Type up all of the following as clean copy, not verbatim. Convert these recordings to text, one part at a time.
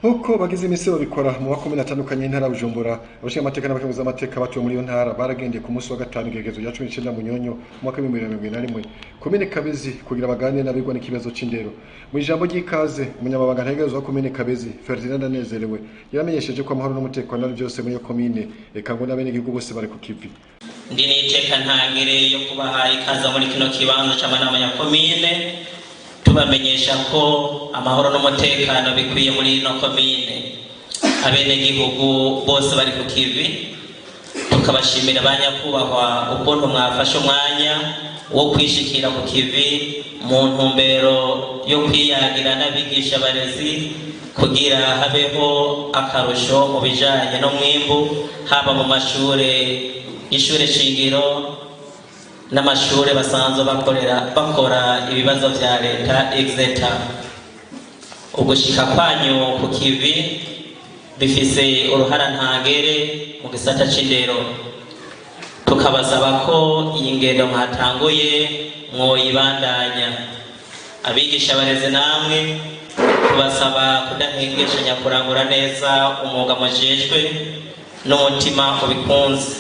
Nkuko bagize imisi babikora mu makomine atandukanye y'intara ya Bujumbura, abashinga amateka n'abakenguza amateka batuye muri iyo ntara baragendeye ku munsi wa gatanu, igerekezo rya 19 Munyonyo mu mwaka w'2021, komine Kabezi, kugira baganire n'abigwa n'ikibazo c'indero. Mu ijambo ry'ikaze, umunyamabanga ntegerezwa wa komine Kabezi, Ferdinand Anezerewe, yaramenyesheje ko amahoro n'umutekano ari byose muri iyo komine, eka ngo n'abenegihugu bose bari ku kivi. Ndi n'iteka ntangere yo kubaha ikaze muri kino kibanza c'amanama ya komine, tubamenyesha ko amahoro n'umutekano bikwiye muri ino komine, abenegihugu bose bari ku kivi. Tukabashimira ba nyakubahwa ukuntu mwafashe umwanya wo kwishikira ku kivi mu ntumbero yo kwiyagira n'abigisha barezi, kugira habeho akarusho mu bijanye n'umwimbu, haba mu mashure, ishure shingiro n'amashure basanzwe bakorera, bakora ibibazo vya leta, exeta. Ugushika kwanyu ku kivi bifise uruhara ntangere mu gisata c'indero. Tukabasaba ko iyi ngendo mwatanguye mwoyibandanya. Abigisha barezi namwe, tubasaba kudahengeshanya kurangura neza umwuga mujejwe n'umutima ubikunze,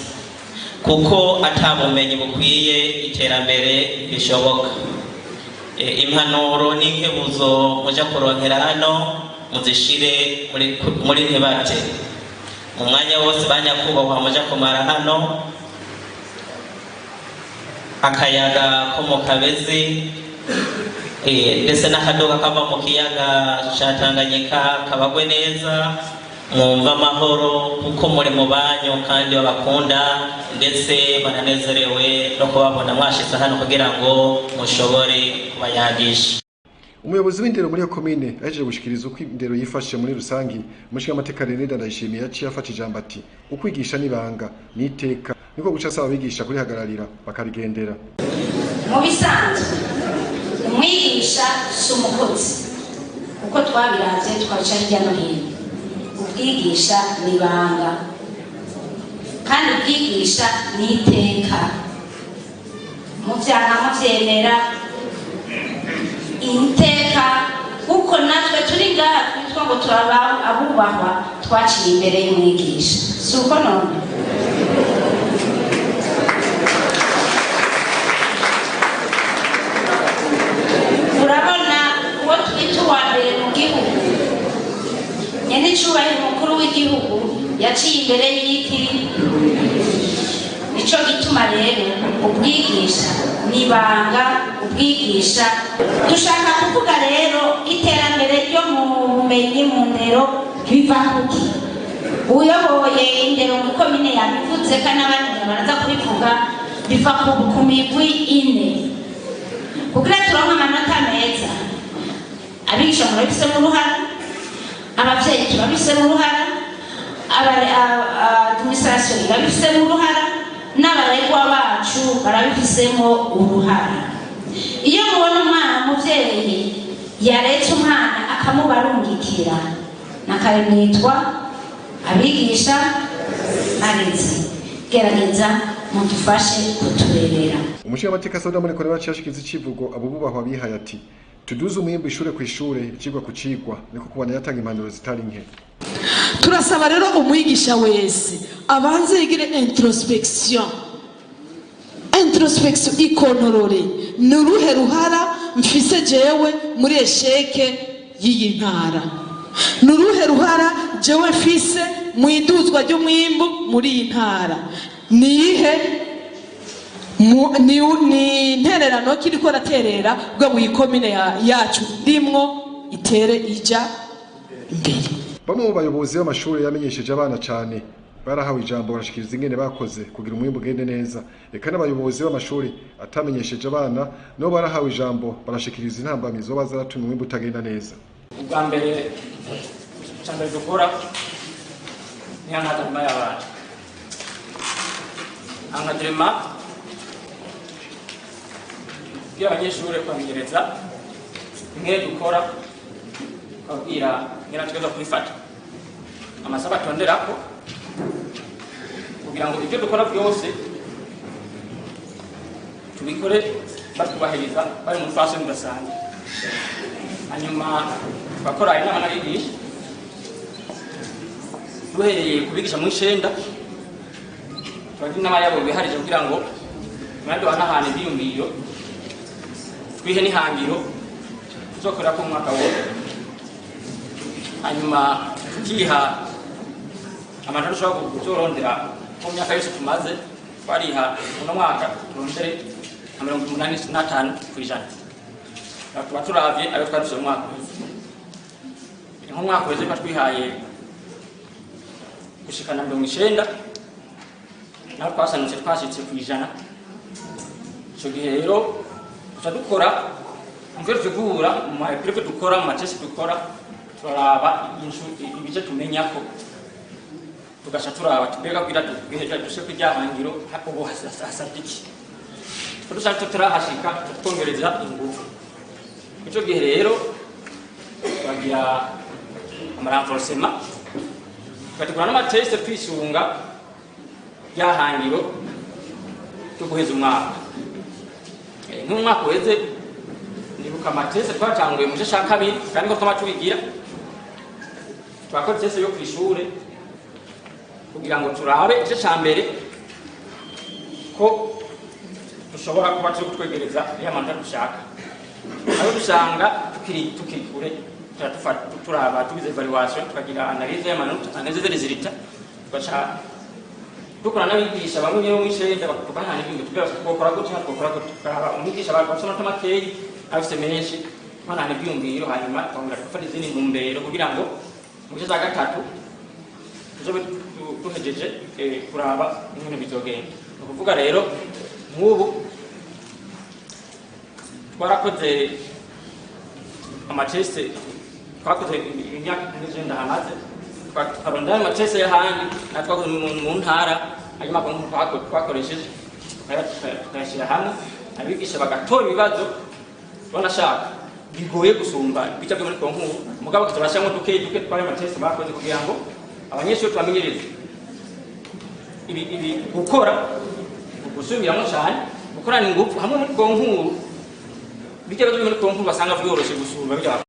kuko ata bumenyi bukwiye iterambere rishoboka. Impanuro n'inkebuzo muja kuronkera hano muzishire muri ntibate mu mwanya wose banyakubahwa muja kumara hano. Akayaga ko mu Kabezi, ndetse n'akaduka kava mu kiyaga ca Tanganyika kabagwe neza, mwumva amahoro, kuko muri mu banyu kandi babakunda, ndetse baranezerewe no kubabona mwashitse hano kugira ngo mushobore kubayagisha. Umuyobozi w'indero muri iyo komine ahejeje gushikiriza uko indero yifashe muri rusangi, umushingamateka René Ndayishimiye yaciye afata ijambo ati: "Ukwigisha n'ibanga n'iteka", niko guca asaba abigisha kurihagararira bakarigendera. Mu bisanzwe umwigisha si umukozi, kuko twabiravye twaca hirya no hino. Ubwigisha ni ibanga kandi ubwigisha ni iteka. Muvyanga muvyemera, iteka, kuko natwe turi ngaha twitwa ngo turaba abubahwa, twaciye imbere y'umwigisha, si uko none? Urabona uwo twita uwa mbere mu gihugu, nyenicubahiro umukuru w'igihugu, yaciye imbere y'iki? Nico gituma rero ubwigisha nibanga. Ubwigisha dushaka kuvuga rero, iterambere ryo mu bumenyi, mu ndero, biva kuki? Uyoboye indero mu komine yabivuze, kandi n'abandi baraza kubivuga. Biva ku migwi ine. Kugira turonke amanota meza, abigisha murabifisemo uruhara, abavyeyi turabifisemo uruhara, administration irabifisemo uruhara, n'abaregwa bacu barabifisemo uruhara. Iyo mubona umwana, umuvyeyi yaretse umwana akamubarungikira, nakare mwitwa abigisha barezi, gerageza mudufashe kuturerera. Umushingamateka Sauda muri Korea yashikiriza icivugo abo bubahwa bihaye ati: "Tuduze umwimbu ishure ku ishure, icigwa ku cigwa", niko kubana yatanga impanuro zitari nke. Turasaba rero umwigisha wese abanze yigire introspection, introspection ikontorore: ni uruhe ruhara mfise jewe muri échec y'iyi ntara? Ni uruhe ruhara jewe mfise mu iduzwa ry'umwimbu muri iyi ntara? Ni iyihe ni intererano kiriko raterera bwo mu ikomine yacu ndimwo itere ija imbere? Bamwe mu bayobozi b'amashuri yamenyesheje abana cane barahawe ijambo, barashikiriza ingene bakoze kugira umwimbu ugende neza. Eka n'abayobozi b'amashuri atamenyesheje abana nabo barahawe ijambo, barashikiriza intambamyi zoba zaratumye umwimbu utagenda neza. Ubwa mbere, icya mbere dukora ni encadrement y'abana. Encadrement kubwira abanyeshuri, kubamenyereza imwe dukora, kubabwira ingene bategerezwa kubifata, amasaha batonderako, kugira ngo ibyo dukora byose tubikore batwubahiriza, bari mu fasoni udasanzwe. Hanyuma tugakora inama n'abigisha. Duhereye kubigisha mu icenda, turagira inama yabo biharije kugira ngo duhanahane ivyiyumviro, twihe n'ihangiro tuzokorera ko umwaka wose, hanyuma tukiha amanota dushobora kuzorondera mu myaka yose tumaze. Twariha uno mwaka turondere nka 85%. Tuba turavye ayo twaduse mu mwaka uheze. Nk'umwaka uheze twa twihaye gushikana 90, naho twasanutse twashitse 100. Ico gihe rero tuca dukora muvyo dutegura, mu ma épreuves dukora, mu ma tests dukora, turaraba ibice tumenyako, tugaca turaba mbega kugira dushike kw'irya ubu hasabye iki. Dusanzwe tutarahashika, twongereza ingufu. Ico gihe rero turagira ama renforcement, tugategura n'ama tests twisunga rya hangiro ryo guheza umwaka. Nk'umwaka uheze nibuka ama tests twatanguye mu gice ca kabiri, kandi ko twama tubigira, twakora test yo kw'ishure kugira ngo turabe igice ca mbere ko dushobora kuba turi kutwegereza ya manota dushaka. Aho dusanga tukiri kure, turaba tugize évaluation, tukagira analyse y'amanota, analyse de résultats, tugaca dukora n'abigisha bamwe niyo mw'icenda, tukahana ibintu tugira twokora gutya, twokora gutya, tukaraba umwigisha bafise amanota makeyi, afise menshi, tuhanahana ivyiyumviro, hanyuma twongera tugafata izindi ntumbero kugira ngo mu gice ca gatatu tuzobe duhejeje kuraba ingene bizogenda. Ni ukuvuga rero nk'ubu twarakoze ama tests, twakoze imyaka nk'icenda hamaze, tukarondera ama tests y'ahandi natwe twakoze mu ntara, hanyuma twakoresheje tukayashyira hamwe, abigisha bagatora ibibazo banashaka bigoye gusumba ibica byo muri concours, mugabo tugashyiramo duke duke twari ama tests bakoze kugira ngo abanyeshuri tubamenyereze ibi gukora, gusubiramo cyane, gukorana ingufu hamwe muri concours. Bijya byo muri concours basanga byoroshe gusumba bijya.